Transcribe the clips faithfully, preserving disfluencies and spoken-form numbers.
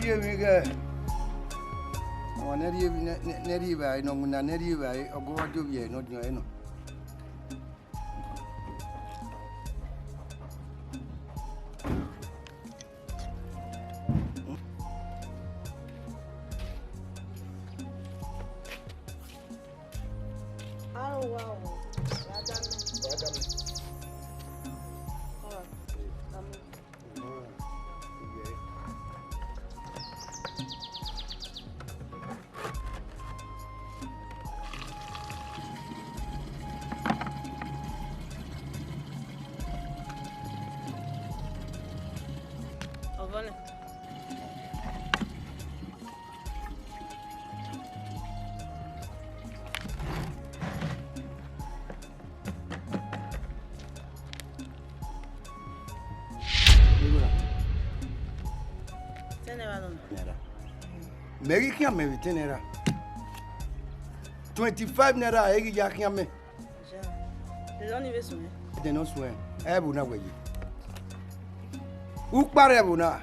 Emwi ghẹ, ọmwa ne ẹ rhie evbare, ne, ne, ne ẹ rhie evbare, ne ọ winna ne ẹ rhie evbare, ọgua wa de ovbi ẹre ne ọ diọn ẹre nọ. Aro wa o, wa da mẹ. Wa da mẹ. All right. Amen. Ọvọ nẹ. Ten naira nọ. Naira. Mẹ ghi khian mẹ vbe ten naira. Twenty five naira ẹ ghi ya khian mẹ. Ẹdẹ ne ọ suẹn, ẹ vbo na wẹ ye. Ukpa rre ẹvbo na.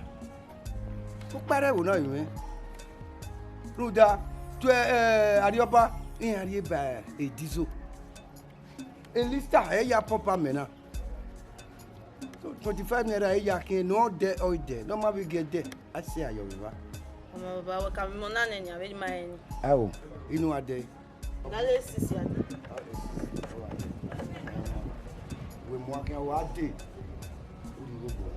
Ukpa rre ẹvbo na, ẹ mwẹ. Rhunmwuda, tuẹ, eh, Arriọba, iran rhie ba edizo. Elisa, ẹ ya pump amẹ na. So, twenty five naira ẹ ya khian, ne ọ dẹ, ọ dẹ, ne ọ ma vbe gie dẹ, a sẹ ayọ vbe evba. Ọmọ baba, wẹ ka vbe mọ na nẹ nia, vbe ma rẹn ni. Ao, inu a dẹ. Gale sisi a dẹ. Wẹ mu akhian wa dee. Unu igho gbe.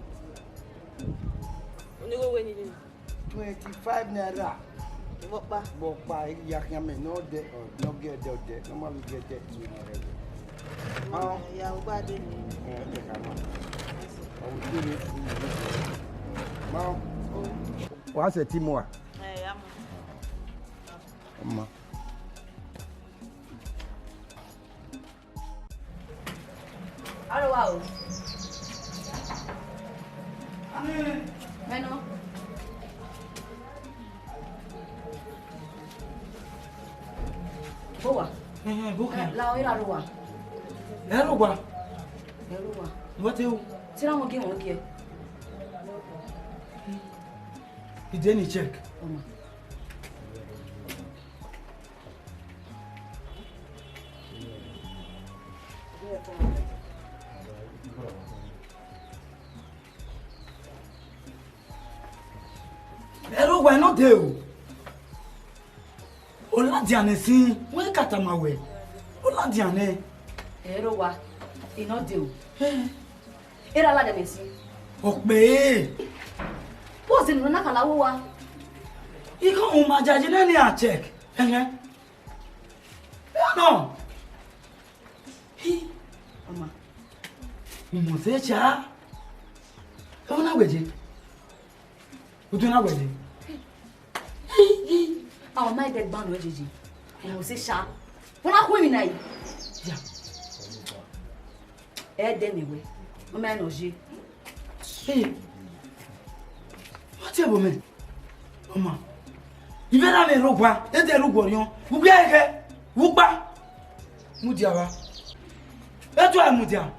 Unu igho wẹ ni dee. Twenty five naira. Vbe ọkpa? Vbe ọkpa, I ya khian mẹ, ne ọ dẹ, ọ, ne ọ gie dẹ, ọ dẹ, ne ọ ma vbe gie dẹ, ne ọ ma rẹn. Ma ọ. Ya, u gba dee. Ẹ, ẹ, ka ma. Ọ wẹ dee ni, ma ọ. Wa sẹ ti mu a? Ẹ, ya mu. Ọ ma. Aro wa o. Mẹ nọ. Bọ wa. Ẹhẹn, bọ wa. Ẹ, la o, ira ro wa. Ẹ ro wa. Ẹ ro wa. Wọ́n ti wù. Tí ra wọn gé wọn gé. Ìdí ẹni check. Ọmọ. Ẹrọ wa nọ dee o. Ọ ladian nẹ sin, wẹ ka tama wẹ. Ọ ladian nẹ. Ẹrọ wa, I nọ dee o. Erha ladian nẹ sin. Ọ kpẹẹ. What's the name na kala wo wa? I ka homa jaji nẹ ni a check. Ẹhẹn. Ẹ nọ. Hi, ọma. Umose cha. Ẹvbo na wẹ je. Udu na wẹ je. Hi, hi. Àwọn ọmọ ẹgbẹ́ gbọ́n ló jẹjẹ. Umose cha. Wọ́n á kú ìrìnà yìí. Ya. Ẹ dẹ́ mi wẹ. Ọmọ ẹ nọ je. Ee, ọ tie ẹvbo mẹ. Ọma, ivbi erha mwẹ rre owa, e de rre uwẹ ọriọn, u gbe ẹghẹ, u gba. Mudia vba. E tuẹ mudia.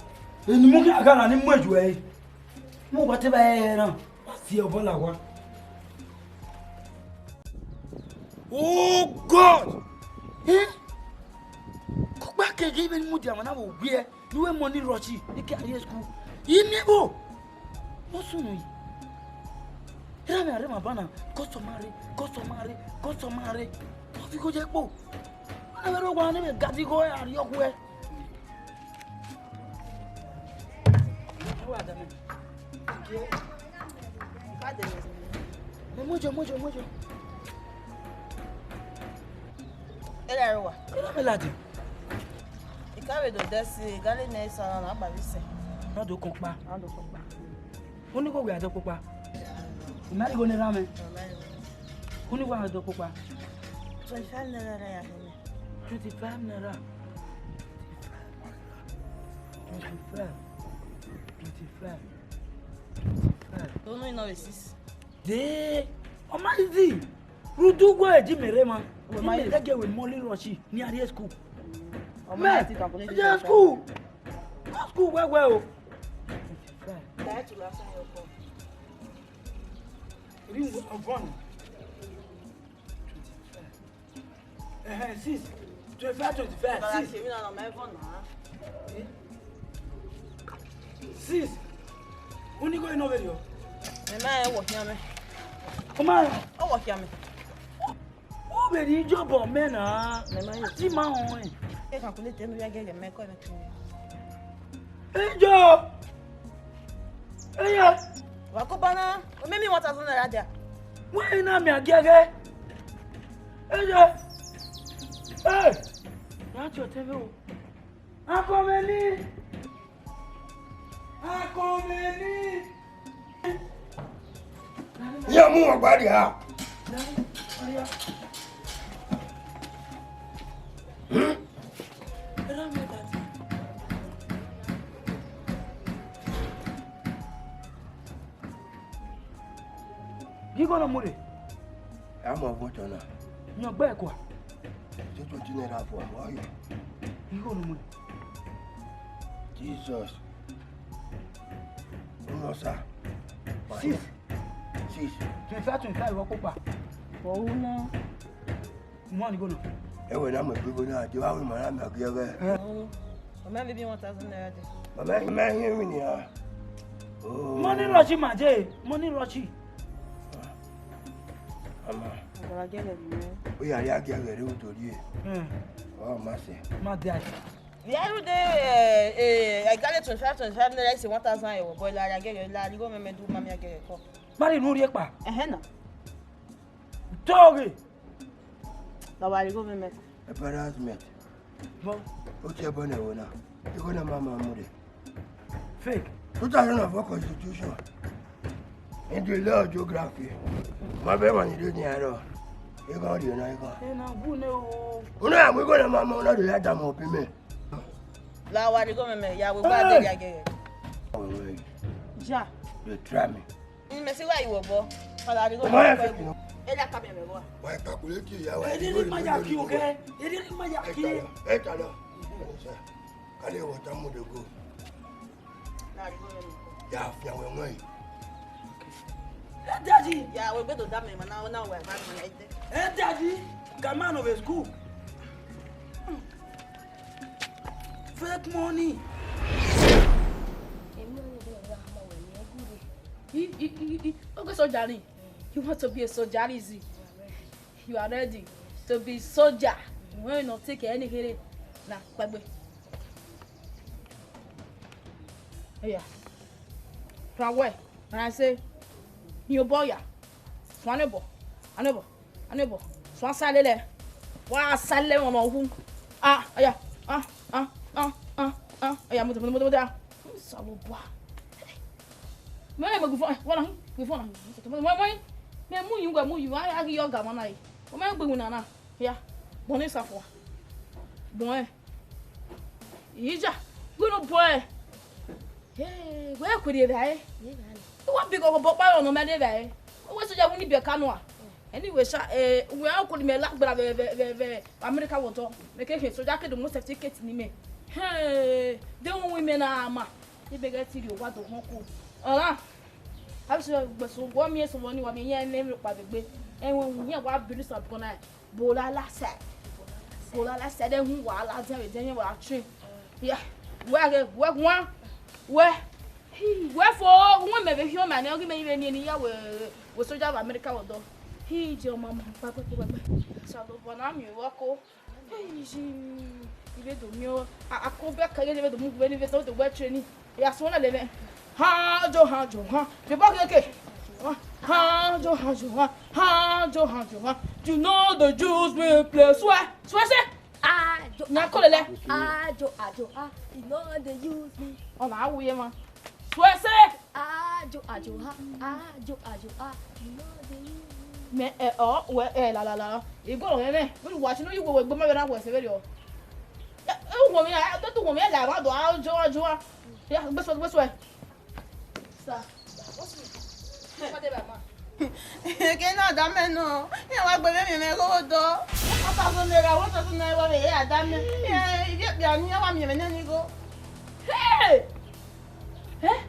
Eni mu khian gha na ni mu eju ẹre. Mu wa te vba ẹre na, wa si obọ la owa. Oh God! Eh? Kọkpa keghi vbe ni mudia mwa na vbe owiẹ. Ne uwẹ mọ ni rhọchi, ne I ke a rrie school. I miẹn vbo? Vbọ sunu yi? Erha mwẹ a rre emwa ban na, gọsọma rre, gọsọma rre, gọsọma rre. Ọ fi igho ye kpo. Ọ na vbe rre owa ne vbe gadi igho ẹre a rrie ọkhuẹ. Mẹ muẹjọ, muẹjọ, muẹjọ. Erha ẹre owa. Erha mwẹ ladian. I ka vbe do dẹ ẹse, gale nẹ ẹse ọna na gba vbe sẹ. Na do kọkpa. Na do kọkpa. Unu igho wẹ a do kpokpa. U ma igho ne erha mwẹ. Unu igho a do kpokpa. Twenty-five naira ra ya hẹ mwẹ. Twenty-five naira. Twenty-five. Twenty-five. Twenty-five. Unu inọ vbe six. Dee, ọ ma easy. Rhunmwuda uwẹ ji mẹ rre emwa. Wẹ ma, I mẹ easy. Dẹgẹ wẹ mọ ni rhọchi ne a rrie school. Ọ ma, mẹ easy calculate ye school. School wẹwẹ o. Try to laugh at your phone. Ring one. Twenty-five. Eh, six. Twenty-five, twenty-five, six. Emwi na nọ mẹ vọ na. Eh? Six. Uni go ino video. Mẹ ma rẹn wọ khian mẹ. Come on. Ọ wọ khian mẹ. Ọ vbe rhie job mẹ na. Mẹ ma rẹn. Ti ma họn ẹn. E calculate enu ya gẹgẹ mẹ kọ ẹmwẹ kẹ. Ejo. Eye. Wa ko ba na. O mẹ mi one thousand naira dia. Wẹ na mi agiẹghẹ. Ejo. Hey. Ya cho tẹvẹ o. Akọmẹni. Akọmẹni. Iran mu wọn gba rria. Gigho ne ọ mu rre. A mu ọvbotọ na. Yan ọgba ẹkua. Twenty naira for ọmọ ayọ. Igho ne ọ mu rre. Jesus. Unu sa. Six. Six. Twenty-five, twenty-five, wọ kpokpa. Ọhu na. Mu igho na. Ẹwẹ na mu igho na, de wa wẹ ma na mẹ agiẹghẹ. Eh. Ọ ma vbe bi one thousand naira dẹ. Mama, mama, hear me now. Oh. Money rush ma je, money rush. Mama. Agara gẹgẹ bi mẹ. Ó yá, yá gẹgẹ rẹ, ó tó rí ẹ. Hmm. Ọ ma sẹ. Ma dẹ. Yeah, you dey, eh, eh, I got it twenty-five, twenty-five naira, it's one thousand euro. Boy, la ya gẹgẹ, la, you go me, me do, mami, ya gẹgẹ, come. Mari nu ri ekpa. Ẹhẹn na. Tọghe. La wa righo mwẹ mẹ. Embarrassment. Vọ? Ó tiẹ bọ nẹ ẹvbo na. Igho na ma ma mu rre. Fake. Two thousand of our constitution. In the law of geography. Ma bẹ ma ni do ni aro. Igho ri na igho. Ẹ na gu ne o. Una ya mu igho na ma ma una do ya da mọ bi mẹ. La wa righo mwẹ mẹ, ya we gba de ya gẹgẹ. All right. Ja. They try me. Mẹ si wa iwọ bọ. Fada ni go. Ọmọ yẹn fẹ́ kìnnà. Ẹ dá kábíyà mẹ wá. Wa calculate ya wa. Ede ni ma ya ki o kẹ. Ede ni ma ya ki. Ẹ ta lọ. Ẹ ta lọ. Kale wọ ta mu de go. Na ri go yẹn. Ya fi àwọn ọmọ yìí. Ẹ daddy. Ya we gbe to da me ma na na wa ba mi ẹ tẹ. Ẹ daddy, come out of school. Fake money. Èmi ò ní bẹ̀rẹ̀ wá ọmọ wẹ̀ ní ẹgúrè. I, I, I, I, okay, soldier ni. You want to be a soldier, is it? You are ready to be soldier. When you take any here, na gbagbe. Yeah. From where? And I say, you boy, yeah. From a neighbor, a neighbor, a neighbor. So I say, lele. Wa sa lele wọn hu. Ah, aya. Ah, ah, ah, ah, ah. Aya, moto, moto, moto, moto. Salo bua. Mẹ mẹ gbe fo, wala, gbe fo na. Mẹ mẹ, mẹ mu yu, mẹ mu yu, a ghi yo ga ma na yi. O mẹ gbe wina na. Ya. Bọ ne sa fua. Bọ ẹ. Ija. Gbe no bọ ẹ. Hey, wẹ khuerriẹ evbare. Wẹ bi gọgọ bọ kpa ọnọ mẹ de evbare. Wẹ soja wu ni biẹ ka nua. Anyway, sha, eh, wẹ a kọ ni mẹ la gbera vẹ, vẹ, vẹ, vẹ America wọ dọ. Mẹ ke khin soja ke do mu certificate ni mẹ. Hey, de wu imẹ na ma. Ibe ghe ti rhie owa do họn ko. Ọra. A bẹ sẹ gbẹso, wọ miẹn sẹ vbọ ni wa miẹn iran ne emwi rhọkpa vbe egbe. Ẹwẹn wu iran wa biru sabọ na. Bolala sẹ. Bolala sẹ de hu wa la dian vbe dian wa train. Ya. Wẹ ghe, wẹ guan. Wẹ. Wẹ fo, wẹ mẹ vbe khian ma nẹ, ọ ghi mẹ vbe miẹn ne I ya wẹ, wẹ soja vbe America vbe ọdọ. Hi, je ọma ma kpa kpẹkpẹkpẹ. Osanobua na miẹn vbe ọko. Hey, ji, I vbe do miẹn, a, a ko bẹkẹ, I vbe do mu vbe ni vbe so do wẹ train ni. Ya suẹn lele mwẹ. Ha, jo, ha, jo, ha. Je bọ keke. Ha, jo, ha, jo, ha. Ha, jo, ha, jo, ha. You know the Jews will play. Suẹ, suẹ sẹ. Ajo, na ko lele. Ajo, ajo, ah, you know they use me. Ọ na wu ye ma. Suẹ sẹ. Ajo, ajo, ha, ajo, ajo, ah, you know they use me. Mẹ, ẹ, ọ, wẹ, ẹ, la, la, la. Igho rẹ mẹ. Wẹ wa si no yu wẹ gbe ma vbe na wẹ sẹ vbe rọ. Ẹ, ẹ, wọ mi, ẹ, to tu wọ mi, ẹ, la, wa do, ajo, ajo, ah. Ya, gbe suẹ, gbe suẹ. Sir, what's me? What about ma? Eke na da mẹ nọ, iran wa gbe vbe emwi mwẹ gho do. One thousand naira, one thousand naira wa vbe ya da mẹ. Iran ivbi ekpia ni iran wa miẹn mwẹ nẹ ni gho. Hey! Eh?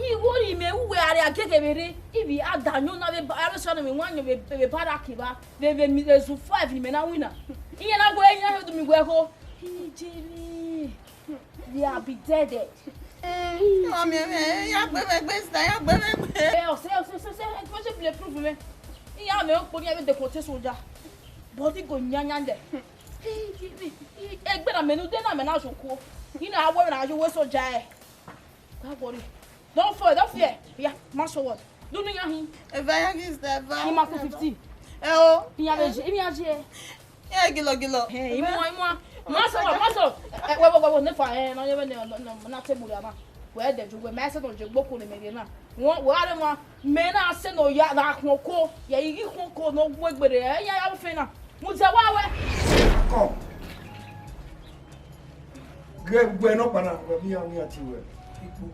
Igho ni mẹ ru wẹ a rhie a gie khẹ vbe rre, ivbi a da ayọn na vbe ba, avbe sọnnọ mwẹ wan ayọn vbe, vbe ba ra ke evba, vbe, vbe mi, vbe zu five ni mẹ na winna. Iran na wẹ, iran do mi wẹ ẹghẹ. Ijere, they are be dead. Eh, ọmọ mi, eh, ya gbe mwẹ gbe, sir, ya gbe mwẹ gbe. Eh, ọsẹ, ọsẹ, ọsẹ, ọsẹ, ẹ ti fẹsẹ bulletproof mẹ. Iran mẹ okpo ni ẹ vbe de kọtẹ soja. Body go nyanya lẹ. Egbe na mẹ ne ude na mẹ na zẹ okuo. Ina a wẹ na yo wẹ soja ẹ. Don't worry. Don't fear, don't fear. Yeah, master what? Do you know him? Eva ya gis da eva. He must fifteen. Eh, oh. He have a, he has a. Yeah, gilo, gilo. Hey, imo, imo. Master what, master? Eh, wait, wait, wait, wait, never. Eh, no, no, no, no, no, not table na. Wẹ dẹ ju wẹ mẹ sẹ ne ọ je gbe okuo ne mẹ rhie na. Wẹ, wẹ a rẹ wan, mẹ na sẹ ne ọ ya gha khuọn oko, ya i ghi khuọn oko ne ọ wu egbe rre, ẹ ya ya vbe ofẹn na. Mudia wa wẹ. Kọ. Ghe wẹ nọkpa na, wẹ vbe iran, iran tie wẹ ikpo.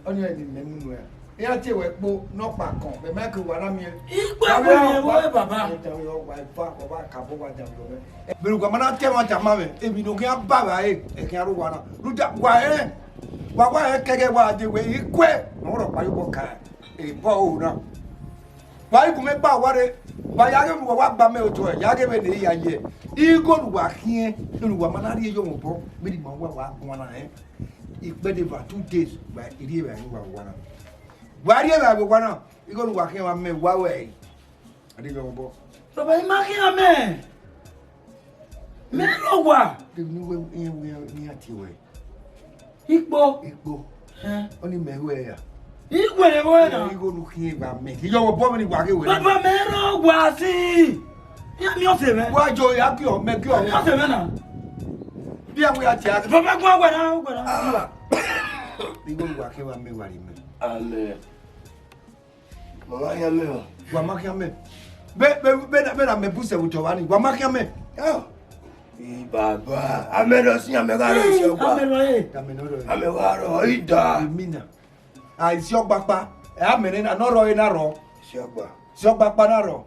Ọnii ọnii mẹ mu nuẹn. Iran tie wẹ ikpo nọkpa kọn, mẹ ma ke wa na miẹn. Ikpo ẹvbo rẹn vbe baba. Wa dan yọ, wa eva, wa ba ka bọ, wa dan yọ mẹ. Vbene uwa ma na tie ẹmwata ma mwẹ, emwi ne ọ khian ba vbe ẹre, ẹ khian rre uwa na. Rhunmwuda wa rẹn, wa wa rẹn kẹghẹ wa dee wẹ, ikuẹ ne ọ rhọkpa ye obọ ka ebọ ro na. Wa i gu mẹ gba owa rre, wa ya ghe vbe uwa wa gba mẹ otọ, ya ghe vbene I ya ye. Igho ne uwa khiẹn, ne uwa ma na rhie ye mwẹ obọ, vbene ima uwa wa guan na rẹn. Ikpẹdẹ eva two days, wa rhie evbare ne uwa vbe owa na. Wa rhie evbare vbe owa na, igho ne uwa khiẹn wa mẹ wa wẹ ẹre. A deghẹ obọ. Baba, I ma khian mẹ. Mẹ rọ owa. Deghẹ ne uwẹ, iran wẹ, iran tie wẹ. Ikpo. Ikpo. Hẹn. Ọnii mẹ ru ẹre ra? I wẹ rẹn vbe ọnrẹn na. Igho ne u khiẹn gba mẹ. Iyọ obọ vbene wa ghe wẹ. Baba, mẹ rọ owa si. Iran miẹn ọse mwẹ. Wa jọ ya gie ọ, mẹ gie ọ. Iran miẹn ọse mwẹ na. Biẹ wẹ ya tie a. Baba, gu wẹ na, gu wẹ na. Ah. Igho ne uwa khiẹn wa mẹ wa rhie mẹ. Amen. Wa ma khian mẹ o. Wa ma khian mẹ. Vbe, vbe, vbe, vbe na mẹ bu sẹ vbe otọ vba ni, wa ma khian mẹ. Ọ. I baba, amẹ nọ sin, amẹ gha rrọọ isi ọgba. Amẹ nọ re. Amẹ nọ rrọọ. Amẹ gha rrọọ, ọ i da. Emina. A isi ọgba kpa, ẹ, amẹ ne na nọ rrọọ, ena rrọọ. Isi ọgba. Isi ọgba kpa na rrọọ.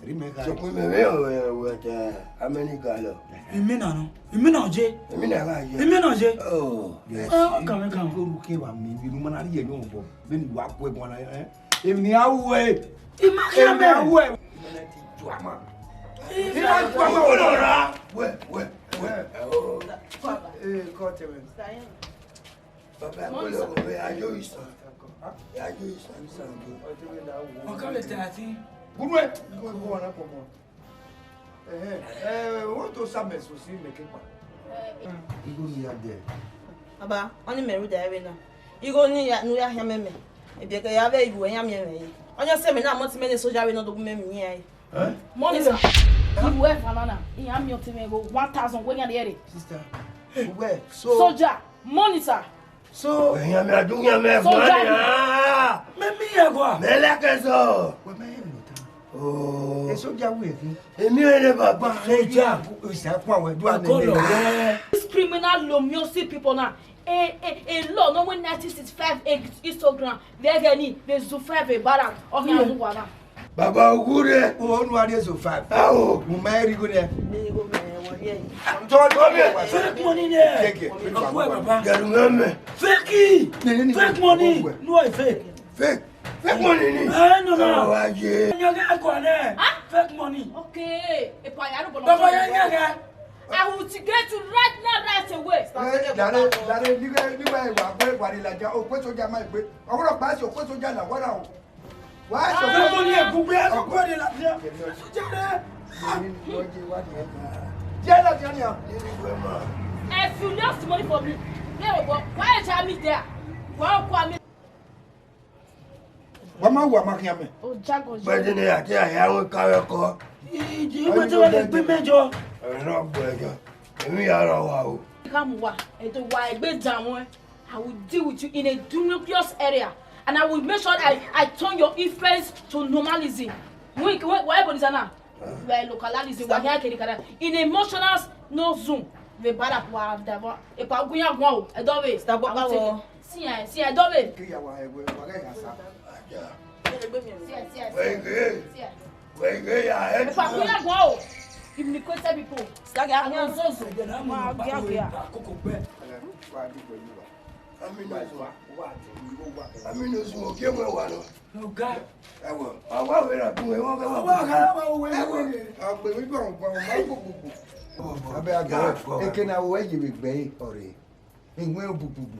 Eri mẹ gha. Sokun mẹ vbe ọ, ẹ, wẹ ta, amẹ ni ga lọ. Emina nọ. Emina ọ je. Emina gha ye. Emina ọ je. Oh. Yes. Ọ, kàwé, kàwé. Igho ne u khiẹn wa mẹ, emwi ne u ma na rhie ye obọ. Vbene uwa gu ẹguan na, eh? Emwi ne a ru ẹre. I ma khian mẹ. Emwi ne a ru ẹre. Wẹ, wẹ, wẹ. Eh, kọ te wẹ. Baba, kọlọ wẹ, a yo isan. A yo isan. Ọ ka vbe ta ẹtin. Gunnu ẹ. Ẹhẹn, ẹ, wẹ to sa mẹ so si mẹ ke kpa. Igho ni ya dẹ. Baba, ọnii mẹ rhunmwuda ẹre na. Igho ni ya, ne u ya khian mẹ mẹ. Ebiẹkẹ ya vbe iwu ẹyan miẹn mwẹ ye. Ọni ọ sẹ mẹ na, mọ te mẹ ne soja vbe ne ọ do gu mẹ miẹn ẹre. Eh? Mọnisa, iwu ẹfa na na, iran miẹn ọtẹn mwẹ igho one thousand wẹ iran rre. Sister, wẹ, so soja, mọnisa. So, ẹ̀yin àmì àdúgbò yẹn mẹ́ fún Soja. Àná. Mẹ mi yẹ gua. Mẹ lẹ́kẹ̀ sọ. Wẹ mẹ yẹ mi ta. Oh. Ẹ soja wu ẹkún. Èmi ò lè bàbá. Soja. Ìsàkùn àwọn ẹdùn àmì Ọkọ lọ mi. Wẹ. These criminal Lomiyosi people now. A, a, a law no wey nineteen sixty-five Instagram. They get ni, they zu five a barrack. Oh, here, who wanna? Baba Ogure. O nu ari eso five. Awo. Mo ma eri go ne. Ni go me wo ye. Tọ ni. Fake money ne. Keke. Ọkọ ẹ baba. Garu meme. Fake. Ni, ni, ni. Fake money. No, I fake. Fake. Fake money ni. Ah, no, no. Awa ye. Nyo ga ko ne. Huh? Fake money. Okay. E pa ya ru bolo. Baba ya ye ga. I will get you right now, right away. Eh, dare, dare, nígbà, nígbà ìwà pé ìwà ni làjà, òpè sójà máa gbé. Ọwọ́rọ̀ pa á sí òpè sójà là wọ́rà o. Wàá sọ Fake money, ẹ gbogbo ẹ, gbogbo ẹ ni làjà. Sójà rẹ. Jẹ́ làjà ni à. If you lost money for me, there you go. Why you tell me there? Why you call me? Wa ma wa ma khian mẹ. O jago je. Bẹ́ẹ̀ ni àti àyà wọn ká rẹ kọ. Ìdí ìwé tí wọ́n lè gbé mẹ́jọ. Ẹ̀rọ gbẹ̀jọ. Èmi yà rọ wa o. Ká mú wa, ètò wa ẹgbẹ́ jà wọn. I will deal with you in a dangerous area, and I will make sure I, I turn your influence to normalism. Wait, wait, why body sana? Where localism, why here kiri kara? In emotional no zone. The bad up wa da wa. E pa gunya gwa o. E do we. Stop wa. See, eh, see, e do we. Kí ya wa ẹgbẹ́, wa gẹ ya sa. See, eh, see, eh, see, eh. Wait, wait. See, eh. Wait, wait, ya. E pa gunya gwa o. If you request people. Stop ya. Àwọn zozo. Wa gya gya. Ẹ, wa di pẹ̀lú wa. Aminozu, aminozu, ogie mwẹ wa nọ. Ọga. Ẹwọ, ọwa wẹ ra dun ẹwọ, ẹwọ. Ọwa gha wa wẹ. Ẹwọ, agbemi bọ bọ ma gbogbo. Abẹ aga, eke na wẹ ye vbe gbe ọre. Iwẹn obububu.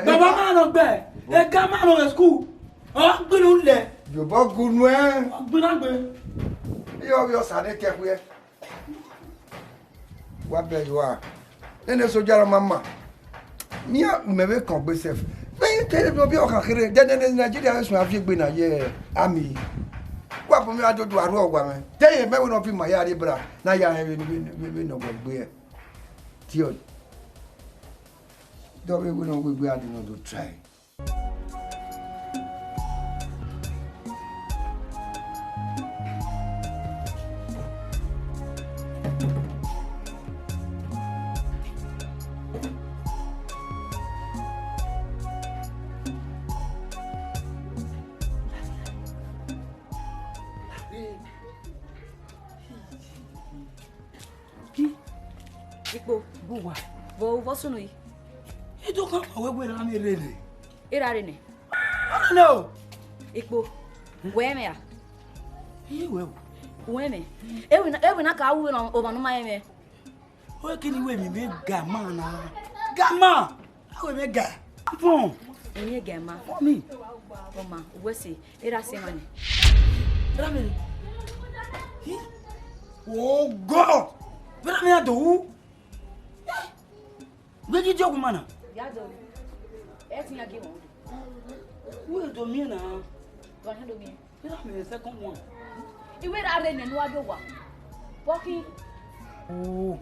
Baba ma nọ gbẹ, ega ma nọ school. Ọ gbinu lẹ. Yobọ gunu ẹ. Ọ gbinu agbe. Iyọ vbe ọsa ne kẹkhuẹ. Wa bẹ yo a. Nene soja ra mama. Ni a mẹ vbe kan gbe sef. Mẹ te do bi ọkhan khere. Dẹdẹ ne Nigeria vbe sun aviegbe na ye ami. Wa bu mi adodo arhu ọgua mẹ. Te ye mẹ wẹ ne ọ fi ma ya rre bra. Na ya hẹ vbe ne ọ gbe gbe ẹ. Tiọ. Dọ vbe wẹ ne ọ gbe gbe a de nọ do try. Ikpo, bu uwa. Vbe u vbe sunu yi? Ido kan pa wẹ wẹ ra ne rere. Erha rre nẹ? Ọna nẹ o. Ikpo, wẹ mwẹ a? Iye wẹ o. Wẹ mwẹ. Ewe na, ewe na ka ru na omwa ne u ma rẹn mwẹ. Ọ kini wẹ mi vbe ga ma na. Ga ma. Awe mwẹ ga. Vọn. Emwi ga ma. Vọn mi. Ọma, uwẹ se, erha sẹ emwa nẹ. Erha mwẹ nẹ. Hi. Oh God. Vbe erha mwẹ ya do wu? Wẹ ghi die ọghe ima na? Ya do. Ẹ ti yan gie wọn. Wẹ do miẹn na. Wa yan do miẹn. Erha mwẹ second one. Iwẹ ra rre nẹ ne u wa do wa. Vbọ khin? Oh.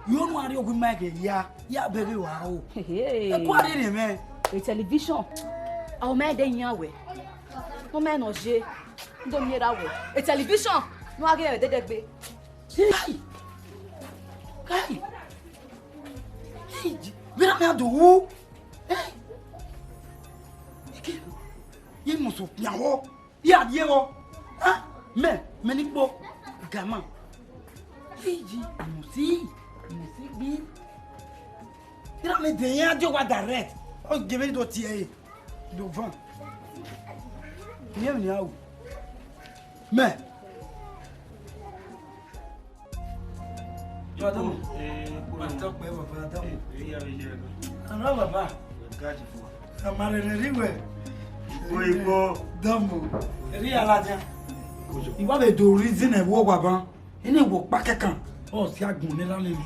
Yo nu a rrie owa ima ẹghẹ ya, ya bẹghe wa o. Hehe. Ẹ kua rherhe mwẹ. E television. Ọ ma de yan wẹ. Ọ ma nọ je. Ndo miẹn ra wẹ. E television. Nu a ghe ẹdẹdẹgbe. Kai! Kai! Hey, vbe erha mwẹ ya do wu? Eh? Eke, ye must of pian vbọ. Ye a rrie vbọ. Ah, mẹ, mẹ ni kpo. Gama. Hey, ji, must see, must see gbe. Erha mwẹ de yan a die owa direct. Ọ ghe vbene do tie ẹre. Do van. Iye emwi ne a ru. Mẹ. Baba Adamu. Eh, baba Adamu. Eh, eh, ya, ya, ya. Ara baba. Gaji fo. Amare ne ri wẹ. Igbo, Igbo. Adamu. Eri aladia. Kojo. Iwa be do reason ẹ wo wa ban. Ene wo kpa kẹkan. Ọ si agbọn ne la nene.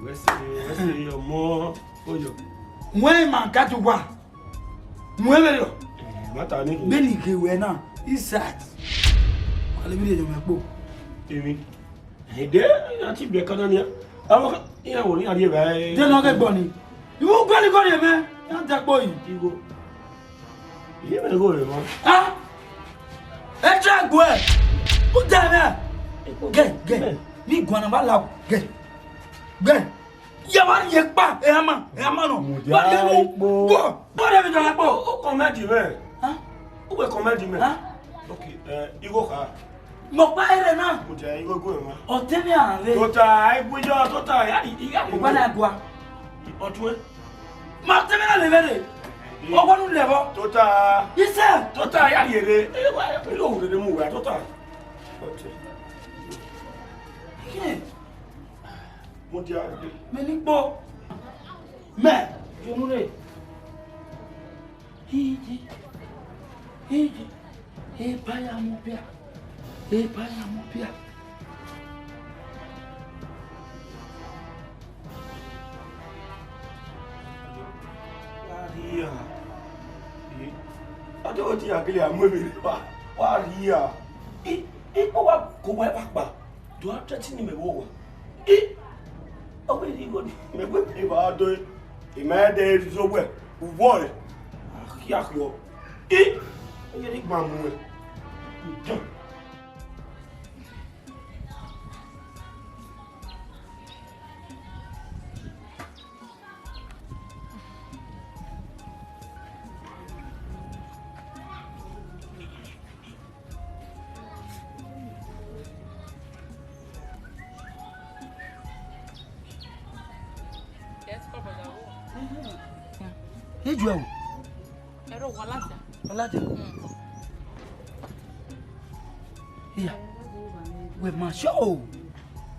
Wẹ se, wẹ se ọmọ. Kojo. Wẹ ma ga tu wa. Mu ẹmwẹ rọ. Mata ni. Beni ghe wẹ na, Isaac. Wa lẹ emwi rhie ye mwẹ kpo. Emwi. Ede, a ti biẹ kana nia. Avo ka, iran wo ni a rhie vbe. De nọ ghe gbọ ni. Iwu gọli gọli ẹmwẹ, ya da kpo yi. Igho. Iye mwẹ gho rẹ mọ. Ha? Ẹ tra gbe. U da ẹmwẹ. Gẹ, gẹ. Mi guan na ba la. Gẹ. Gẹ. Ya wa rhie kpa, ẹ ma, ẹ ma nọ. Mudia. Wa de mu. Ikpo. Go. Go de mi dọla kpo. O comedy mwẹ. Ha? U wẹ comedy mwẹ. Ha? Okay, eh, igho kha. Mọ kpa ere na. Mudia, igho go ma. Ọ te mi a re. Tota, ai gbuyo, tota, ya, ya. Mọ kpa na gua. Ọtue. Ma te mi na le vere. Ọwọ nu lẹ vbọ. Tota. Isẹ. Tota, ya rhie re. E wa, e lo wu re mu wa, tota. Ọtue. Ke. Mudia. Mẹ ni kpo. Mẹ. Jonu re. Iji. Iji. Eba ya mu bia. Eba ya mu bia. Wa rhia. Eh. Ọjọ́ wo ti ya kele a mu emwi rre wa? Wa rhia. I, ikpo wa ko wa eva kpa. Do a threaten mẹ vbe owa. I, ọ wẹ rhie igho ni, mẹ wẹ mẹ wa do. I ma de zo wẹ, u vọ re? A khia khiọ. I, ọ ye ni gban mu wẹ. Iju ẹ o. Ẹrọ wa lada. Ọlade. Mm. Iya. Wẹ ma sure o.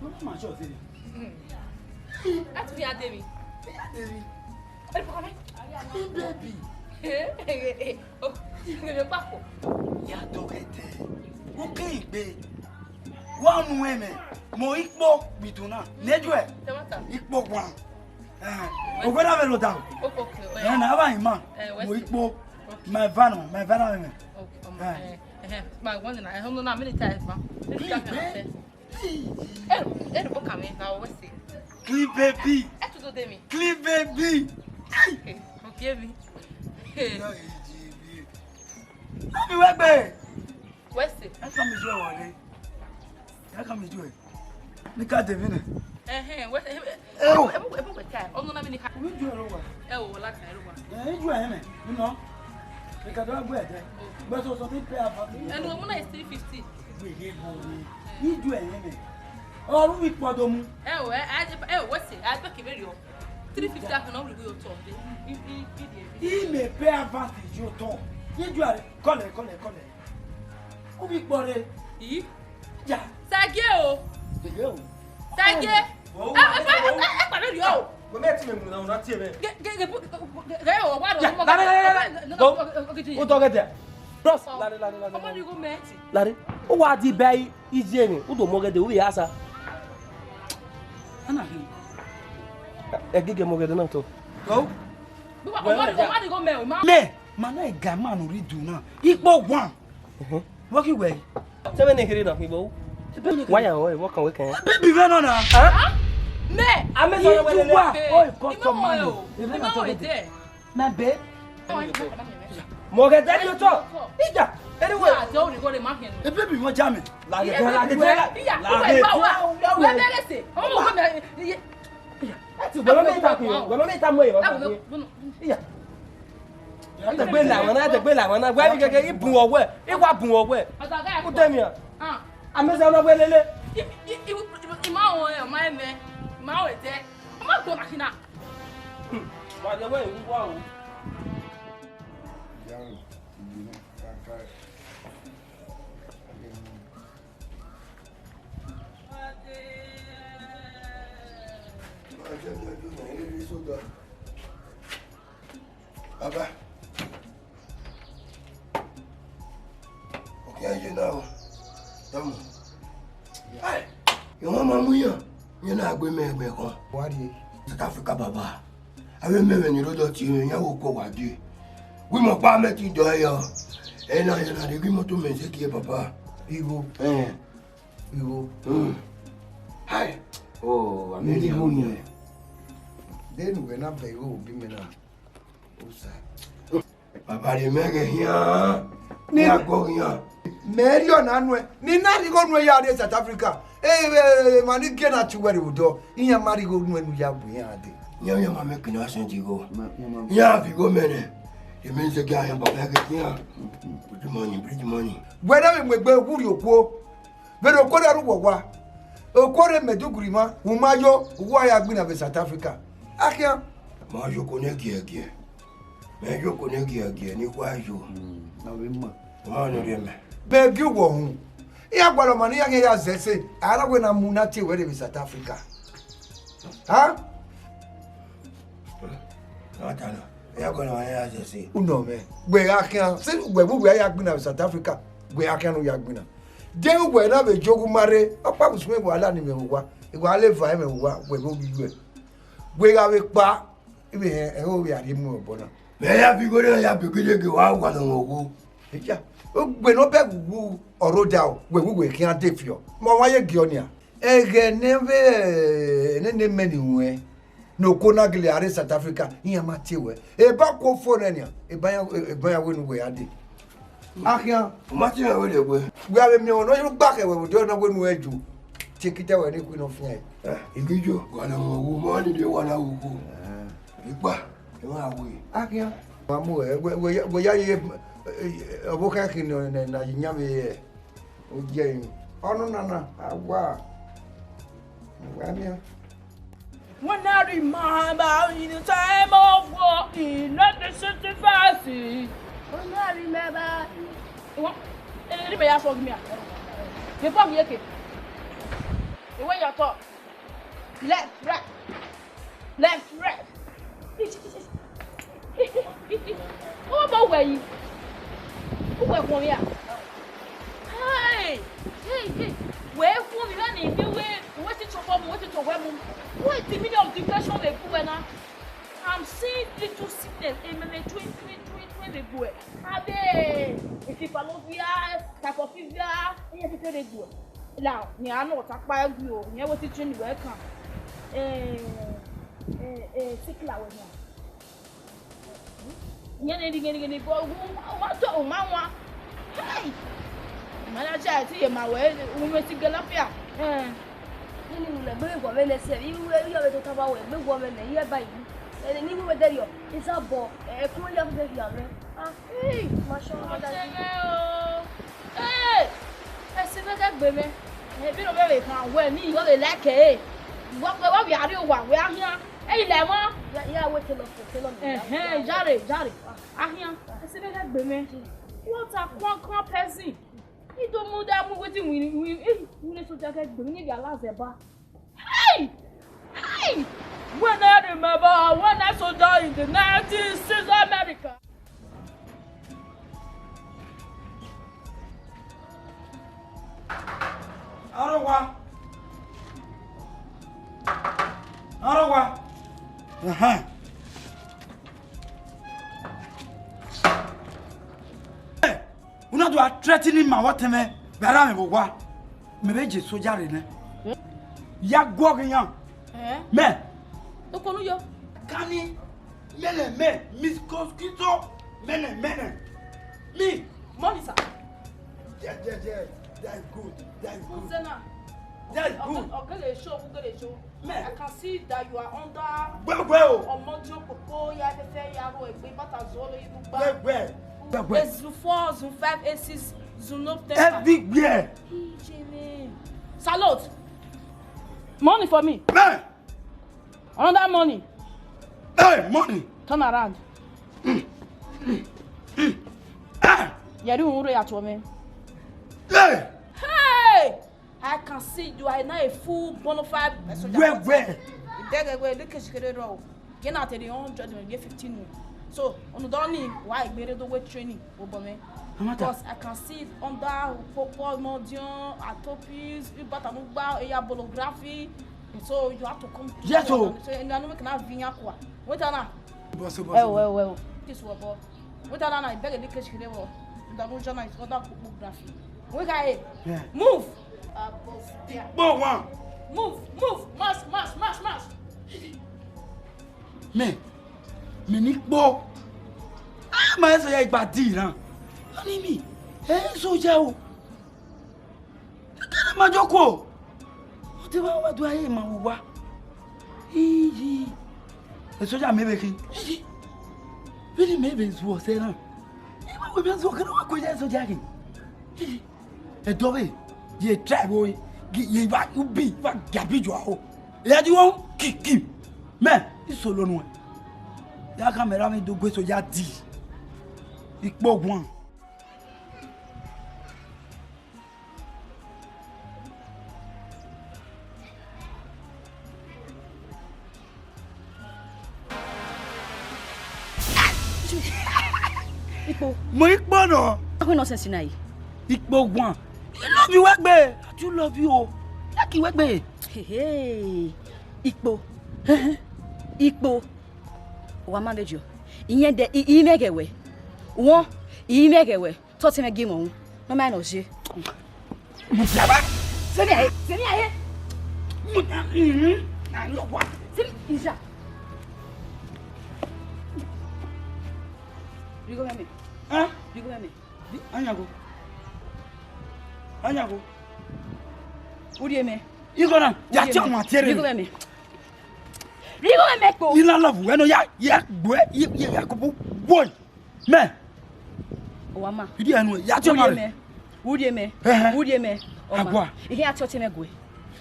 Wẹ ma sure o. Mm. Ẹ tun ya de mi. Ya de mi. Ẹ tun ya de mi. Baby. Ẹ, ẹ, ẹ, o, ẹ, ẹ, papọ̀. Ya dọghẹdẹ. U ke igbe. Wa nu ẹmwẹ. Mo ikpo gbidu na. Nẹjuẹ. Tẹmata. Ikpo wa. Eh, owẹ na vbe rho dan. Okay, okay, oh, yeah. Eh, na ava ima. Eh, mo ikpo. Okay. My van, my van na me. Okay, um, eh, eh, eh, my one na, eh, no, na, many times, ma. Clean, eh? Hey. Eh, eh, book am, eh, now, what's it? Clean baby. Eh, to do me. Clean baby. Hey. Okay, forgive me. Hey. No, H G B. Let me work, babe. Wẹ sẹ? Ẹ ka mi ju ẹre wọlé. Ẹ ka mi ju ẹre. Ni ka de vbene. Ẹhẹn, wẹ, ẹ, ẹ, ẹ, ẹ, ẹ, ẹ, ẹ, ẹ, ọnọ na mi ni ka. Omi ju ẹre wa. Ẹ o, la ka ẹre wa. Ẹ, i ju ẹre mẹ. Nọ. Ẹ ka do gbe ẹdẹ. But so something pay about. Ẹnu ọmọ na is three fifty. Wẹ ye bo ni. I ju ẹre mẹ. Ọru ikpọ do mu. Ẹ o, ẹ, ẹ, ẹ, wẹ sẹ, ẹ, bẹ kẹ vbe rriọ. Three fifty akhin na, ọ rhie igho ye otọ. I, i, i, i, i. I mẹ pay avance ye otọ. I ju ẹre, kọlẹ, kọlẹ, kọlẹ. U vbe ikpọ rre. Ii. Ja. Sagie o. Sagie o. Sagie. Ẹ, ẹ, ẹ, ẹ, ẹ, ẹ, kpalẹ rriọ o. Wẹ mẹ ti mẹ mu na, una tie mẹ. Ge, ge, ge, ge, ge, o, wa rọ, ja, mo, lare, lare, lare. Go. O tọ gẹdẹ. Bros, lare, lare, lare. Ọmọ ni go mẹ ti. Lare. U wa di bẹ iye ni, u do mu ọgẹdẹ, u vbe ya sa. Ana hi. Ẹ gege mu ọgẹdẹ na tọ. Go. Ọmọ ni go mẹ o, ma. Mẹ, ma na ga ma nu rhie idu na. Ikpọ wa. Mhm. Wọ ki wẹ. Sẹ vbene kherhe na khin vbo? Wa ya rẹn, vbọ kan wẹ kẹn. Baby vbe nọ na. Hẹn? Mẹ. A mẹ sọ wẹ lele. Ijuwa, o, i kọ tọ ma nọ. Ima ọre dẹ. My babe. Mọ ghe dẹ ni otọ. Ija. Anyway. Ija, o ni gole ma khin. E baby wọn ja mi. Laghe, laghe, laghe. Iya, laghe. Wa, wa, wa, wa, wa, wa, wa, wa. Ọmọ mi, iya. Wẹ ma mẹ ta khin, wẹ ma mẹ ta mu ẹre, wẹ ma ta khin. Iya. Ẹdẹgbe la wọn na, ẹdẹgbe la wọn na. Wẹ gẹgẹ, i bun ọwẹ, i wa bun ọwẹ. U de mi a. Amẹzẹ ọna wẹ lele. I, i, i, i ma wọn ẹ, ọ ma ẹmẹ, i ma wọn ẹdẹ. Ọ ma gbọ na khin na. Wa de wẹ, i wa o. Baba. Ọkhian ye na o. Tama. Ai, iran ma mu iran. Iran na gbe mẹ ẹgbẹe khan. Wa rrie. South Africa, baba. Avbe mẹ mwẹ ni rre odọ tie mwẹ, iran wo kọ wa die. Gu imẹ ọkpa mẹ ti dọ ẹre yọ. Ena, ena, de gu imọto mẹ zẹ gie baba. Igho. Eh. Igho. Hmm. Hai. Oh, amẹ ni igho ni. De nu wẹ na bẹ igho bi mẹ na. Osa. Baba rẹ mẹ ghẹ hian. Ni a gọ hian. Mẹ rhie ọna nuẹn. Ni na rhie igho nuẹn ya rrie South Africa. Eh, eh, eh, ma ni gie na tie uwẹ rre vbe odọ. Iran ma rhie igho nuẹn ne u ya bu iran dee. Iran, iran ma mẹ kene a sẹn di igho. Ma, ma, ma. Iran fi igho mẹ nẹ. Emẹ zẹ gie a hian baba ghẹ hian. Bridge money, bridge money. Wẹ rẹ vbe mu egbe wu rhie okuo. Vbene okuo rre ru wọ wa, okuo rre Maiduguri ma, u ma yo, u wa ya gbinna vbe South Africa. Akhian. Ma yo oko nẹ giẹgiẹ. Mẹ yo oko nẹ giẹgiẹ, ne I wa yo. Hmm, na vbe ma. Ọmọ ne rhie mẹ. Bẹgẹ uwọ hun. Iran gualọ ọmọ ne iran khian ya zẹ ẹse, a ra wẹ ne a mu na tie wẹ rre vbe South Africa. Ha? Ọ ta nọ. Iran gualọ ọmọ ne iran ya zẹ ẹse. Unọ mwẹ. Wẹ gha khian, sẹ wẹ vbe uwẹ ya gbinna vbe South Africa, wẹ gha khian ne u ya gbinna. De uwẹ na vbe jogho ma rre, ọkpa vbe usun wẹ wa la ni mwẹ vbe owa, wa la eva mwẹ vbe owa, wẹ vbe ovbi uwẹ. Wẹ gha vbe kpa, ive hẹ, ẹho vbe a rhie mu obọ na. Mẹ ya fi igho na ya be gele ge wa wa nọ mwẹ ogho. Eya, ogbe ne ọ bẹ ghughu ọrhoda o, wẹ wu wẹ khian de fiọ. Ma wa ye gie ọ nian. Ẹghẹ ne vbe, ne, ne mẹ ni ruẹn, ne oko na gele a rre South Africa, iran ma tie wẹ. Eba kuo fo nẹ nian, eba iran, eba iran wẹ ne uwẹ ya de. Akhian. U ma tie mwẹ wẹ rhie wẹ. Wẹ a vbe miẹn ọmọ ne ọ gba khẹ wẹ vbe odẹ na wẹ ne uwẹ ju. Tie ekita wẹ ne Queen of Fire. Eh, igi yo, wa na mu wu, ma ni de wa na wu ko. Eh. Ikpa, e ma we. Akhian. Wa mu ẹ, wẹ, wẹ, wẹ ya ye, eh, ọvbokhan khin ne, ne, ne a ye yan vbe ẹ. Ogiẹrin. Ọnọna na, a wa. Wa miẹn. When I remember in the time of war, in nineteen sixty-five. When I remember. What? Let me ask you. Before we okay. The way you talk. Left, right. Left, right. Ọ ma wẹ yi. Uwẹ khuọnmwi a? Hey, hey, hey. Wẹ khuọnmwi vbene I miẹn wẹ, wẹ te tobọ mu, wẹ te tobọ mu. What is the meaning of depression vbe gu wẹ na? I'm seeing little sickness, ememe tuin, tuin, tuin, tuin vbe gu wẹ. Abe, encephalopathia, typhophobia, iye tete vbe gu wẹ. La, nian nọ ọtakpa ẹgui o, nian wẹ te train wẹ kan. Eh, eh, eh, sikla wẹ nian. Yẹn ne righinrighinrighin, u ma tọ, u ma wan. Hey! Manager, te I ye ma wẹ, u mwẹ si gẹlafia. Eh. Nene iwinna egbe vbe guọmwẹ nẹ sẹ, iru iyọvbe tota ba wẹ egbe guọmwẹ nẹ, iye ba yi. Ẹre ne I wẹ wẹ dẹrriọ, I sa bọ, ẹkun ya vbe rhia mwẹ. Ah, hey! Ma sọ ọmọ da. Ọtẹn mwẹ o. Hey! Ẹse mwẹ ghẹ gbe mwẹ. Ẹbí ne ọ vbe vbe khan wẹ ne I vbe like ẹre. Wẹ, wẹ, wẹ a rrie owa, wẹ a khian. Ẹ i la ẹmwẹ. Ya, ya wẹ telọ fo, telọ mi. Ẹhẹn, jare, jare. A khian. Ẹse mwẹ ghẹ gbe mwẹ. What a crank crank person. I do mu da mu wetin win, win, eh, win soja ghẹ gbe mwẹ, ne I via la zẹ ba. Hey! Hey! When I remember when I soldier in the nineteen sixties America. Arowa. Arowa. Ahan. Hey! Unu do a threatening ma vbe ọtẹn mwẹ, vbe ara mwẹ vbe owa. Mẹ vbe je soja rre nẹ. Ya guọghọ iran. Eh? Mẹ. Okonu yo. Kani, mẹnẹ mẹ, Miss Mosquito, mẹnẹ mẹnẹ. Me. Morning, sir. Yes, yes, yes. That is good. That is good. Who's there now? That is good. Okay, okay, show, okay, show. Man. I can see that you are under Gbẹgbẹ o. Ọmọdé òpópó, ya fẹfẹ, ya ro ẹgbẹ, bàtà zọ lọ yìí gbogbo. Gbẹgbẹ. Gbẹgbẹ. Zone four, zone five, eight six, zone no ten. Everywhere. Jimmy. Salute. Money for me. Man. Another money. Hey, money. Turn around. Ah. Yẹri uhunmwu rre ya tuẹ mwẹ. Hey. Hey! I can see you are now a full bona fide soldier. Where, where? Idẹghẹ wẹ, look at you, kere rọ. Get out of the hundred, you get fifteen. So, unu dọ ni, wa igbere do we training, obọ mwẹ. Amata. Because I can see it under Popo, Modion, Atopis, Ibatanugba, Eya Bolography. So, you have to come to. Yes, sir. So, and I know we cannot vinya kwa. Wait, Anna. Boss, boss. Eh, well, well. This will, boss. Wait, Anna, I beg a little catch here. That no journalist, other Bolography. We got it. Yeah. Move. Boss, yeah. Boss, one. Move, move, mash, mash, mash, mash. Mẹ, mẹ ni kpọ. A ma eso ya igba di ran. Oni mi, ẹ eso ya o. Kẹkẹ na ma joko. Ọ te wa wa do aye ma wo wa. Iyi. Eso ya mẹ vbe khin. Iyi. Vini mẹ vbe zuọ sẹ na. Ima wẹ mẹ zuọ kẹ na wa ko ya eso ya khin. Iyi. Ẹdọ vbe ye try vbe ore, ye va ubi va gia bi jua ho. Eya di wọn kiki. Mẹ, isolo nuẹn. Ya ka mẹ ra mi do gbe so ya di. Ikpo guan. Ikpo. Mo ikpo nọ. Akwe nonsense na yi. Ikpo guan. I love you wegbe. I do love you o. Like you wegbe. Hehe. Ikpo. Ikpo. Wa ma mejo. Iyen de i, i mẹ ghe wẹ. Won, i mẹ ghe wẹ. Tọ te mẹ gie mwẹ unu. Nọ ma nọ je. Sẹmi aye, sẹmi aye. Sẹmi ija. Righo mẹ mẹ. Hẹn? Righo mẹ mẹ. Anyango. Anyango. Urrie mẹ. Igho na, ya tie ọmwa tie rre. Righo mẹ mẹ. Righo mẹ mẹ kpo. I na love wẹ nọ ya, ya gbe, ya, ya, ya kubu. Woi. Mẹ. Owa ma. Idi ẹnu ya tie ọmwa rre. Urrie mẹ. Ẹhẹn. Urrie mẹ. Owa ma. Agua. Ihe ya tie ọtẹn mẹ gue.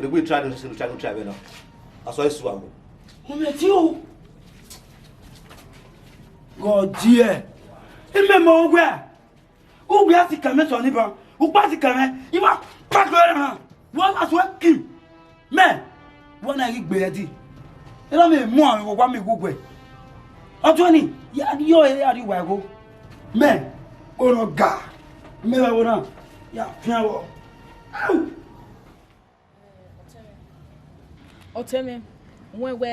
Regbe try ne try ne try vbe na. Asọ esu ago. Mo mẹ ti o. Gọdiẹ. Imẹ mọ uwẹ. Uwẹ a ti kẹmẹ sọ ni ban. Ukpa ti kẹmẹ. Ima pa kẹ na. Wọ́n máa sọ ẹ́ kì. Mẹ, wọ́n na ghi gbe ẹdẹ. Erha mẹ mu amẹ vbe owa mẹ gu guẹ. Ọtuẹn ni, ya ri ọre ya ri uwa ẹgho. Mẹ, orhọn ga. Mẹ vbe ẹvbo na, ya fian vbọ. Au! Ọtẹn mwẹ, wẹn wẹ,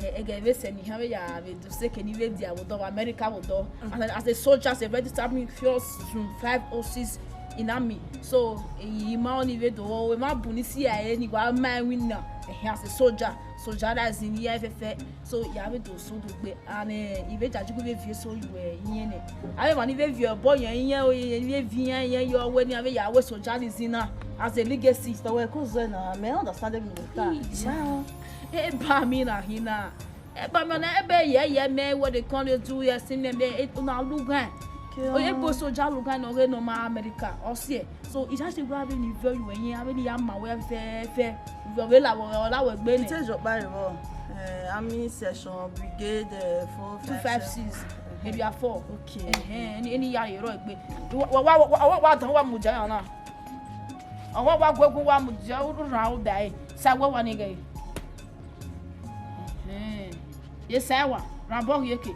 eh, ẹghẹ vbe sẹ ne iran vbe ya vbe do seke ni vbe dia vbe odọ, vbe America vbe odọ. As a, as a soldier, as a registered army, first June five oh six in army. So, eh, I ma ọnii vbe do, emwa bun ni C I A ni wa ma ẹwin na, eh, as a soldier, soldier da zin iran fẹfẹ. So, ya vbe do so do gbe, and, eh, I vbe jaji gu vbe viọ eso ye uwẹ iyẹn nẹ. Avbe emwa ni vbe viọ obọ yẹn iyẹn, o, ni vbe viọ iran iyẹn yọ wẹ ne iran vbe ya wẹ soldier ni zin na, as a legacy. Sister, wẹ ko zẹ na, mẹ understand everything you ta. Ii, ma, eba mi na hin na. Eba mi na, ebe yẹ yẹ mẹ, what they call you do, yes, in me, una lughan. Oye bo soldier lughan no ghe no ma America, ọ siẹ. So, I just say, wẹ avbe ni viọ ye uwẹ iyẹn, avbe ni ya ma wẹ fẹfẹ. Vbe ọ vbe la wẹ, ọ la wẹ gbe nẹ. Ite zọkpa rre vbọ, eh, army section, brigade, eh, four five six. Two five six, area four. Okay. Ẹhẹn, eni, eni ya rre egbe. Wa, wa, wa, wa, wa, wa dan, wa mu dia na. Ọ wa, wa gu egu, wa mu dia, u rhan u da ẹre. Sa wẹ wa ni ghe. Ẹhẹn. Ye sa wa, rhan obọ rhie ke.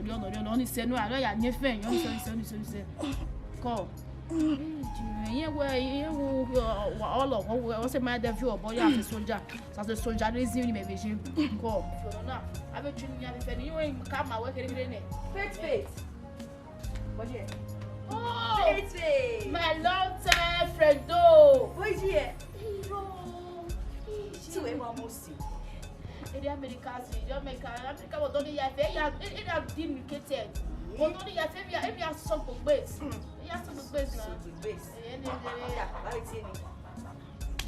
Ọnii, ọnii, ọnii, ọnii sẹ nu, a ya nyẹ fẹn, ọnii sẹ, ọnii sẹ, ọnii sẹ, ọnii sẹ. Kọ. Iyẹn wẹ, iyẹn wẹ, ọ, ọ, ọ lọghọ wẹ, ọ sẹ ma dẹ viọ obọ ya as a soldier. As a soldier, ne zin ni mẹ vbe ye. Kọ. Ọnii na, avbe Junior vbe fẹ ni, iyẹn wẹ ka ma wẹ kherhe kherhe nẹ. Faith, Faith. What you? Oh, Faith, Faith. My long time friend, though. What is here? Iro. Two, eh, one more. Ede America si, ede America, America vbe odọ ni ya fẹ, ya, e, e na dimnicated. Only ya fe ya, if ya so go base. Ya so go base na. So go base. Eh, ne, ne, ne.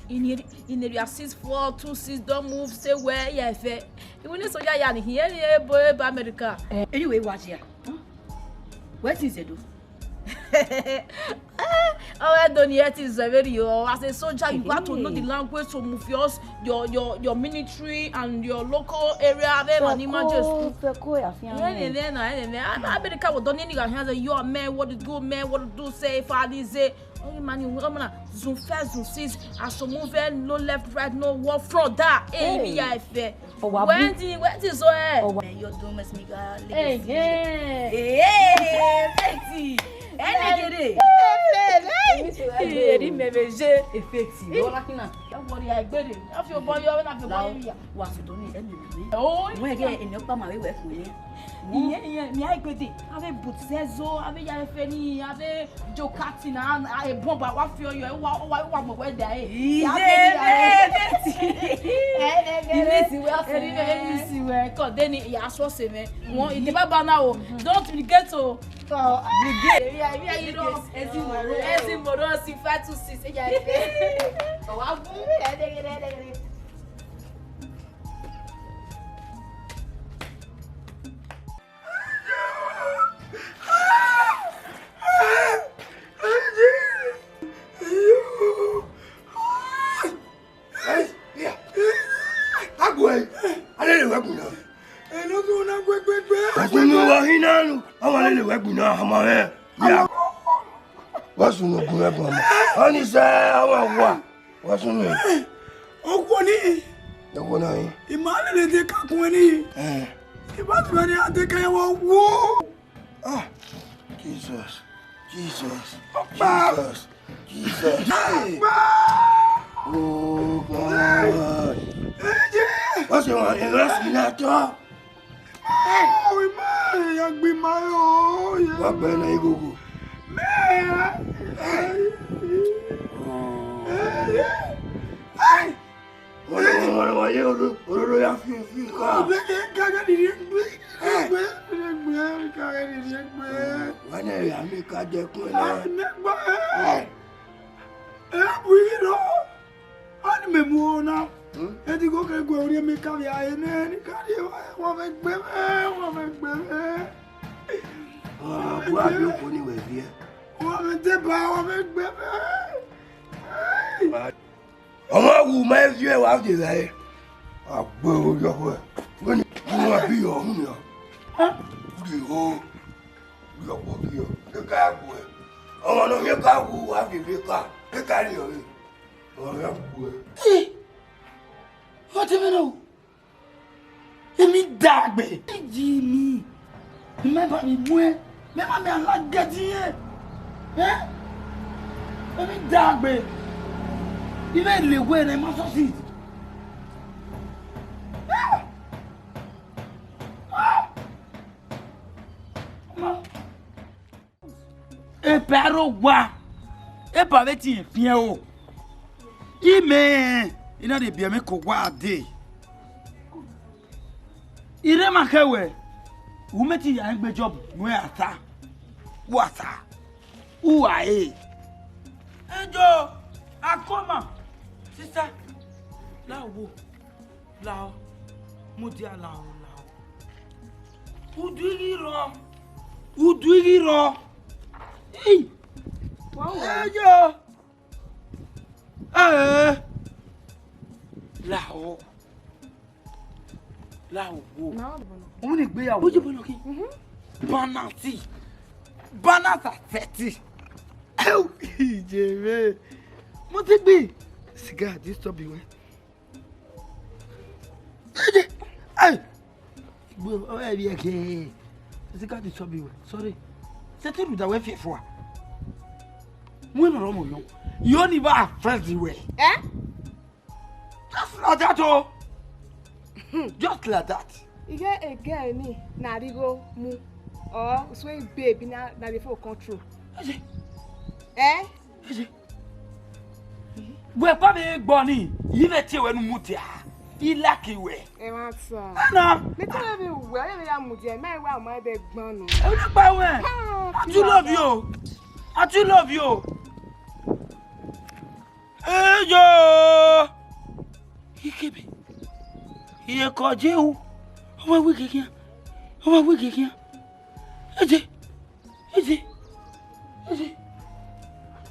In area, in area six four two six don move, say where ya fe. Even so ya ya ni here, here, boy, ba America. Eh, anyway, watch here. Where things they do? Oh, I don't hear things already. Oh, as a soldier, you got to know the language to move yours, your, your, your military and your local area. Where my name is just. Feko, feko, ya fi an. Yeah, yeah, yeah, nah, yeah, yeah. America will don't need your hands. You are man, what to do, man, what to do, say, if I did say, oh, man, you woman, zoom first, zoom six, as to move, no left, right, no war front, that, eh, me, ya fe. Owa bu. Wetin, wetin so, eh? Owa. Eh, your dome is me, God, eh, legacy. Yeah. Eh, Betty. Ẹnẹgede. Eri mẹ vbe je. Efeti, lọ na kina. Don't worry, I get it. I feel boy, you have a boy here. Wa so doni, ẹnẹgede. Oh, wẹ gẹ, ẹni ọkpa ma wẹ wẹ ko ye. Iye, iye, mi a gbede. Ave but sezo, ave ya fe ni, ave jokati na, a, e bomba wa fi oyo, wa, wa, wa mo wẹ da e. Iye, ya be ni da e. Efeti. Ẹnẹgede. Ilesi wẹ ọsẹ. Eri mẹ, ilesi wẹ. Ko deni, ya so se mẹ. Wọn, ide baba na o. Don't forget o. Brigade. Yeah, yeah, you know. Ezimoro. Ezimoro, si five two six. Yeah, yeah. Wa bu, eh, de, de, de, de. Hey, yeah. Agbo ẹ, a lele wẹ gbinna. Eno tun na gbe gbe gbe. Ẹkún ni wa hin na nu, a wa lele wẹ gbinna, a ma rẹ. Ya. Wa sunu gun wẹ gbinna. Ani sẹ, a wa wa. Wa sunu. Okwo ni. Okwo na yin. I ma lele de ka kun ni. Eh. I ba tu ni a de ka ya wa wo. Ah, Jesus, Jesus, Jesus, Jesus. Hey. Oh, God. What's your name? What's your name? Oh, man, ya gbe ma yo, yeah. Wa gbe na igogo. Man. Oh. Hey. Ororo, ororo, ye ororo, ororo ya fi, fi ka. Ọbẹ kẹ ka gẹ ni ye gbe, gbe, gbe, ka gẹ ni ye gbe. Wa na ya mi ka jẹ kun na. Ai, ne gba. Ai. E bu yi ro. Ani me mu ona. Hmm? E di go ke gwe ori mi ka via e ne, ni ka ri wa, wa me gbe me, wa me gbe me. Ah, wa bi ko ni we vie. Wa me de ba, wa me gbe me. Ai. Ọmwa wu ma viọ ẹre wa vie vbe ẹre. A gbe orí ọkọ ẹ. Wẹ ni, mo ma bi yọ, ọhun nian. Rhie ho, rhie ọkọ bi yọ. Eka ya gbu ẹ. Ọmwa ne ọ hiẹn ka wu, wa vie vbe eka. Eka rhie ọre. Ọmwa ya gbu ẹ. Ee, ọ te mwẹ na o. Emi dagbe. Ji mi. Mẹ ba mi muẹ. Mẹ ma mẹ ala gẹdi yẹn. Eh? Emi dagbe. Ime le wẹ ne ma succeed. Eh? Ah! Ma. Eba ẹre owa, eba vbe tie fiẹn o. Imẹ, I na rhie biẹ mwẹ ke owa dee. I rre ma khẹ wẹ, u mẹ te ya rẹn gbe job nuẹn ata. Wa ta, u wa re. Ejo, akoma, sister, la wo. Lao, mudia lao, lao. Udu i ghi rrọọ, udu i ghi rrọọ. Ii. Wa wo. Eyo. Eh. Lao. Lao wo. Na o bọlọ. Òun ni ìgbéyàwó. Ó jẹ́ bọlọ kí. Mhm. Banati. Banata thirty. Ẹu, ìjẹ̀rẹ̀. Mo ti gbìn. Sìgá disturb wẹ. Hey! Igbo, oh, eh, yeah, okay. Sika disturb you. Sorry. Settle with the way fear for. When are you? You only buy friends the way. Eh? Just like that, oh. Just like that. Ige ege ni na righo mu. Or sweet baby na, na dey for control. Eh? Wẹ pa vbe gbọ ni, I vbe tie wẹ ne u mudia. I like wẹ. Ẹ ma ta. Ana. Mẹ te vbe wẹ, ọ ye vbe ya mudia, ma wa ma bẹ gban nọ. Ẹ wẹ gba wẹ. Ah, I too love you. I too love you. Eyo! Ikebe. Iye kọ je u. Ọ ma wẹ gege. Ọ ma wẹ gege. Eje. Eje. Eje.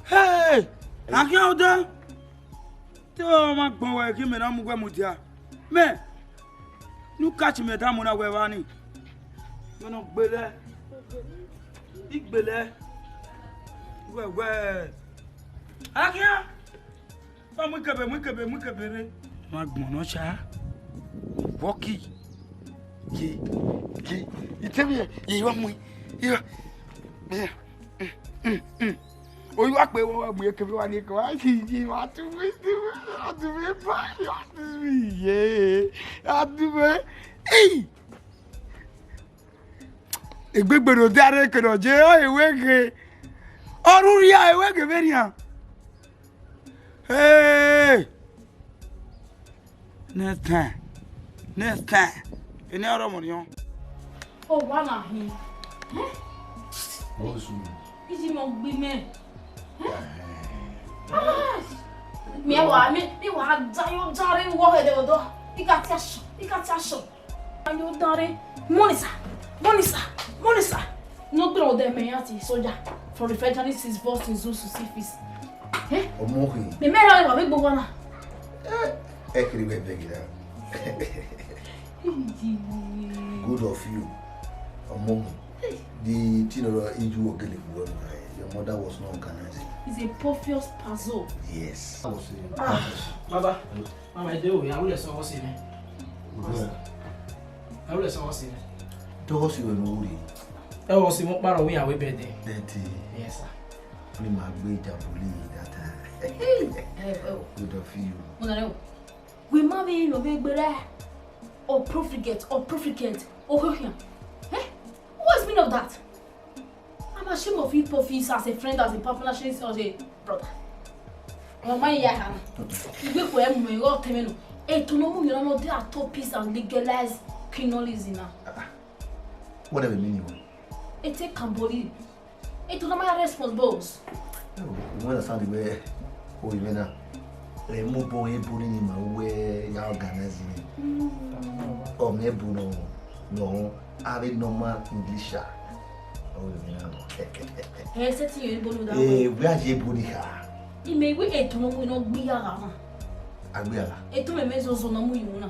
Hey! Agian odẹ. Te ọ ma gbọn wẹ ghi mẹ na mu wẹ mudia. Mẹ. Nu catch mẹ da mu na wẹ vba ni. Mẹ nọ gbelẹ. Igbelẹ. Wẹ wẹ. Agian. Ọ mu ikebe, mu ikebe, mu ikebe rre. Ma gbọn nọ cha. Wọki. Ye, ye, itemi ye, ye wa mu, ye wa. Ye, mm, mm, mm. Oyi wa kpe wa mu ikebe wa ni ko. Ai, ye, ye, wa tu mi, tu mi, wa tu mi, ba, wa tu mi, ye. Wa tu mi. Ei! Egbegbe ne ọ diare ke ne ọ je, ọ ewe ghe. Ọ rhurhia ewe ghe vberrian. Hey! Next time. Next time. Eni ọrọ mọ nian. Ọ wa na hin. Isi mẹ ọ gbe mẹ. Mẹ wa, mẹ, mẹ wa da yo da re wọ hẹ de odọ. I ka ti asọ, I ka ti asọ. Ayo dare, Monisa, Monisa, Monisa. No gbere odẹ mẹ ya ti soja. From the federal six boss in Zeus to Cephas. Eh? Ọmọ hin. Me me ra wa be gbogbo na. Eh, ẹ kiri wẹ bẹgẹ na. Good of you. Ọmọ hin. The thing that you were getting for your mother was not organized. It's a obvious puzzle. Yes. Baba, Mama, ẹ de o, ya wulẹ sọ ọghọ si mẹ. Good. Ya wulẹ sọ ọghọ si mẹ. Dọghọ si wẹ ne u rri. Ẹ, ọghọ si mẹ ọkpa rọ wẹ ya wẹ bẹdẹ. Bẹdẹ. Yes, sir. Ni ma gbe Jabuli that time. Ẹ, ẹ, o. Good of you. Mo nana o. Wẹ ma vbe nọ vbe gberra. O profligate, o profligate, o hohian. Eh? What's the meaning of that? I'm ashamed of you, Pofis, as a friend, as a partner, as a brother. Ọmọ ma ya ha. Igbe khuẹ mu ẹre, ọ tẹmwẹ nọ. Eto ne ọ mu yọ na, ọ dia top peace and legalize criminalism na. What does it mean, you? Ete Kambori. Eto na ma responsibles. You understand the way o even now. Ẹ mu bọ ebo ni ma wẹ ya organize ni. Ọ mẹ ebo nọ, nọ, a vbe normal English a. Ọ vbe na nọ. Ẹ sẹ ti yẹn ebo ni da. Eh, wẹ a ye ebo ni kha. I mẹ wẹ eto nọ mu nọ gbe ya gha. A gbe ya gha. Eto mẹ mẹ zozo nọ mu yu na.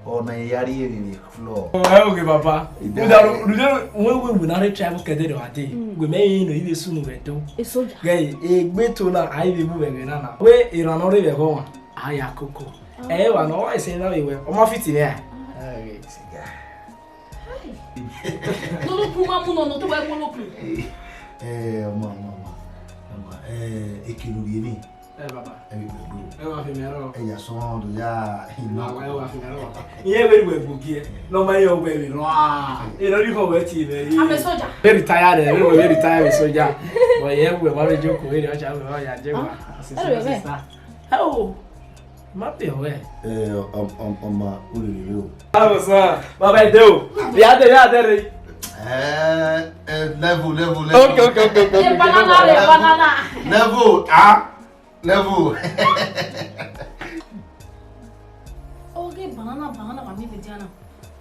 Ọ na ya rri emwi vbe floor. Ẹ oge baba. Udaru, udaru, wẹ wẹ wẹ na re travel kẹdẹ rẹ wa de. Wẹ mẹ yin no ive sunu vbe do. Esoja. Gẹ egbe to na, a i vbe mu vbe ẹghẹ na na. Wẹ eran nọ rre vbe ẹghẹ ọmwa, a ya koko. Ẹ wa nọ, wa ese na vbe wẹ, ọ ma fit nẹ. Ẹ, siga. Nunu kun ma mu nọ, nọ to wẹ mu nọ kun. Ẹ, ọmọ, ọmọ, ọmọ. Ọmọ, ẹ, ekelu rhie ni. Ẹ baba. Ẹ vbe gbẹgbẹ o. Ẹ wa fi mẹ rọ. Ẹ ya sọn do ya ina. Ẹ wa fi mẹ rọ baba. Iye vbe wẹ gbogie. Nọ ma yo wẹ vbe rọ. E no ri ho wẹ ti vbe. I'm a soldier. Very tired, eh, we very tired with soldier. But yeah, we want to joke with us, we want to joke. Sister. Oh. Ma pe wẹ. Eh, um, um, um, ma, u lele o. Káàbọ̀ sir. Baba ẹ dé o. Ya de, ya de re. Eh, eh, level, level, level. Okay, okay, okay, okay, okay. Banana, banana. Level, ah. Level. Oge banana, banana, wa mi be dia na.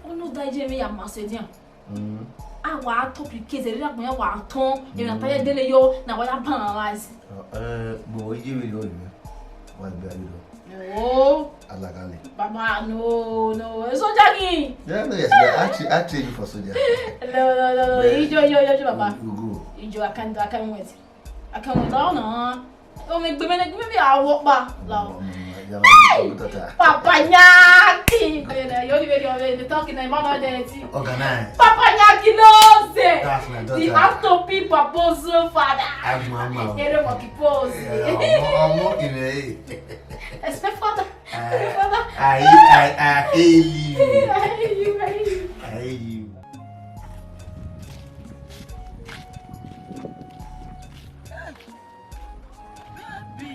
Onu da je mi ya ma se dia. Mm. A wa tọ pikete, rẹ agbọn ya wa tọn, ena ta ya dele yo, na wa ya banalize. Eh, but we give it all, man. Wa gbe ayo do. Oh. Alagale. Baba, no, no. Soldier ni. Yeah, no, yes, yeah. I tra-, I train you for soldier. No, no, no, no. Ijo, ijo, ijo, ijo, baba. You go. Ijo, I can't, I can't wait. Akẹwẹn ta ọna. Ọmọ egbe mẹ ne egbe mẹ vbe a wọ ọkpa. Lao. Hey! Papa Nyaki! Yo ni veri ọmọ ene talk na, ima na de ti. Organize. Papa Nyaki no se. That's my daughter. The Atopy Papozo father. Agmama. Ere mo ki pose. Yeah, ọmọ, ọmọ kìnìún. Respect father. Respect father. I, I, I hail you. I hail you, I hail you. I hail you. Baby,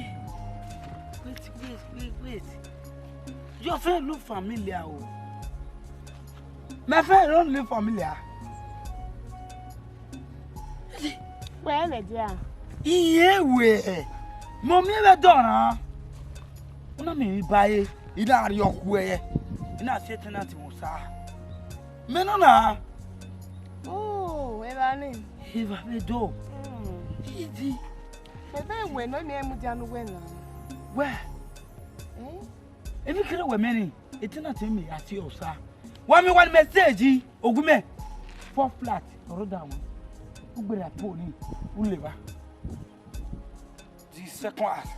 wait, wait, wait, wait. Your friend look familiar o. My friend don't look familiar. Wẹ mẹ dia. Iye wẹ. Mo miẹn vbe dọ na. Una mi ba ye. Ina ri ọkhuẹ. Ina si tenant vbe osa. Mẹ nọ na. Oh, evba ni. Evba vbe do. Mm. Idi. Ebe wẹ nọ, emi mudia ne uwẹ na. Wẹ. Eh? Emwi kherhe wẹ mẹ ni, tenant mẹ ya si osa. Wa mi wa ni message, ogu mẹ. Four flat, ọrọ da wọn. Ugbera po ni, u leva. The second house.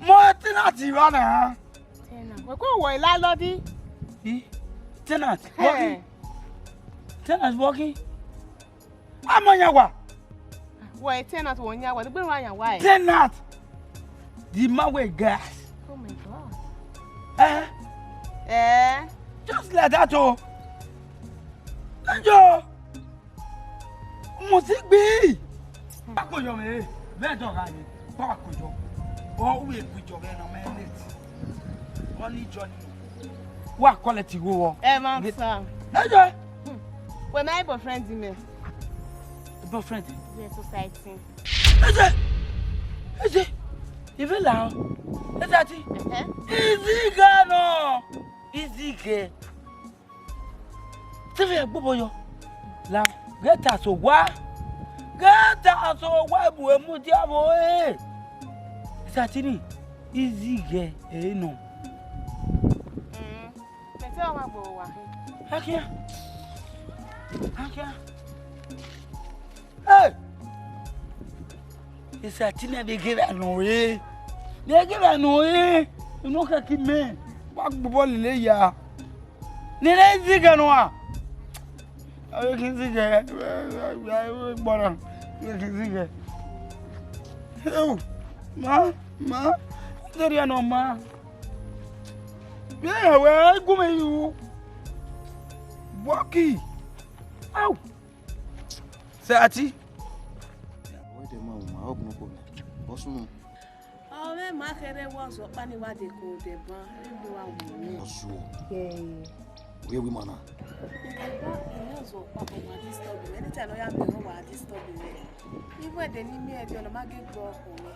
Mo tenant vba na. Tenant. Wẹ ko wọ landlord? Eh? Tenant, working. Tenant working. Ama yan wa. Wẹ tenant wọ yan wa, degbe wa yan wa ẹ. Tenant. The man wey gas. Oh my God. Eh? Eh? Just like that o. Ẹjọ. Mo ti gbi. Wa koyọ mẹ, vẹ dọ gha ni. Wa koyọ. Ọ wẹ koyọ vbe na mẹ net. Ọ ni jọ ni. Wa collect igho wọ. Ẹ ma sa. Ẹjọ. Wẹ my boyfriend mẹ. Boyfriend? Yes, society. Eze! Eze! Ive la o. Eze ati. Ehe. Izigẹ nọ. Izigẹ. Tẹvbe ẹgbobọ yọ. La. Ghẹ ta so wa. Ghẹ ta so wa bu emu dia vbo e. Eze ati ni. Izigẹ ẹ nọ. Mm. Mẹ te ọmwa gbe owa. Akia. Akia. Hey! Esa ti na vbe ghe vbe nọ re. Ne ghe vbe nọ re. Inu khẹki mẹ. Wa gbobọ lele ya. Ne ne zigẹ nọ a. Awe khin zigẹ. Gbọrọ. Awe khin zigẹ. Ewu. Ma, ma. Deri anọ ma. Vbe wẹ gu mẹ yu. Bọki. Au. Sẹ ati. Wẹ de ma uma, ọ gun ko. Bọ sunu. Ọ mwẹ ma kherhe wẹ ọzọ ọkpa ni wa de ko de ban, egbe wa wu mi. Ọzuọ. Ye. Wẹ wi mana. Ẹ ba, ẹ ọzọ ọkpa ko wa disturb me. Anytime ọ ya me, ọ wa disturb me. Even ẹdẹ ne I miẹn ẹdẹ, ọ na ma ghe gbe ọkhọ mwẹ.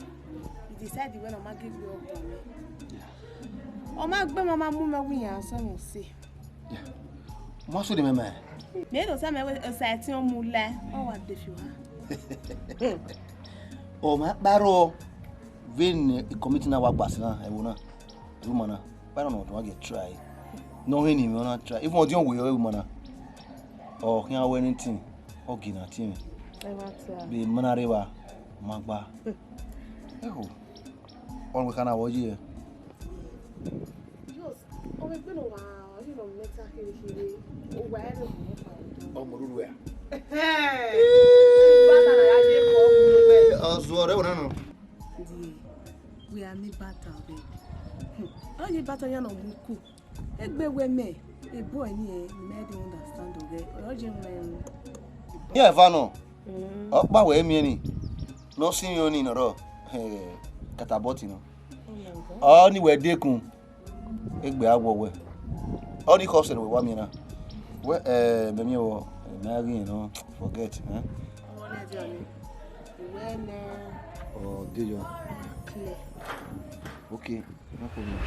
I decide wẹ ọ na ma ghe gbe ọkhọ mwẹ. Ọ ma gbe mwẹ, ọ ma mu mwẹ wẹ iran sẹ mwẹ use. Ma so de mẹ mẹ. Mẹ do sa mẹ wẹ osa ẹtin ọ mu la, ọ wa de fi oha. Ọ ma kparọ vbene committee na wa gba sẹ na, ẹvbo na. Ẹvbo ma na. Kparọ nọ, ọ wa get try. Nọ hẹ ni mẹ ọ na try. Even ọdiọn wẹ ẹvbo ma na. Ọ khian wẹ anything. Ọ gi na tie mẹ. Ẹ ma try. Vbe ma na rre evba, ma gba. Ẹho. Ọ wẹ khana vbe ọ ye. Just, ọ vbe gbe ne uwa, ọ ye nọ mẹ ta kherhe kherhe, uwa ẹre mu ọkpa odọ. Ọmọ ruru ẹre. Bata na ya ye kọ mu wẹ. Ọzuọ rẹ wẹ na nọ. Di, we are me bata be. Hmm. Ọ ye bata ya nọ mu ku. Egbe wẹ mẹ, ebo ẹni ẹ, mẹ de understand ọghẹ. Ọ ye mẹ. Ye eva nọ. Mm. Ọkpa wẹ miẹn ni. Nọ si yọn ni nọrọ. Eh, katabọti nọ. Oh my God. Ọ ni wẹ dekun. Egbe a wọ wẹ. Ọ ni khọ sẹ ne wẹ wa miẹn na. Wẹ, eh, mẹ miẹn wọ, eh, mẹ a ghi yẹn nọ, forget, eh? Ọmọ nẹ dia ni. Wẹ nẹ. Ọ, de yọ. Clear. Okay, no problem.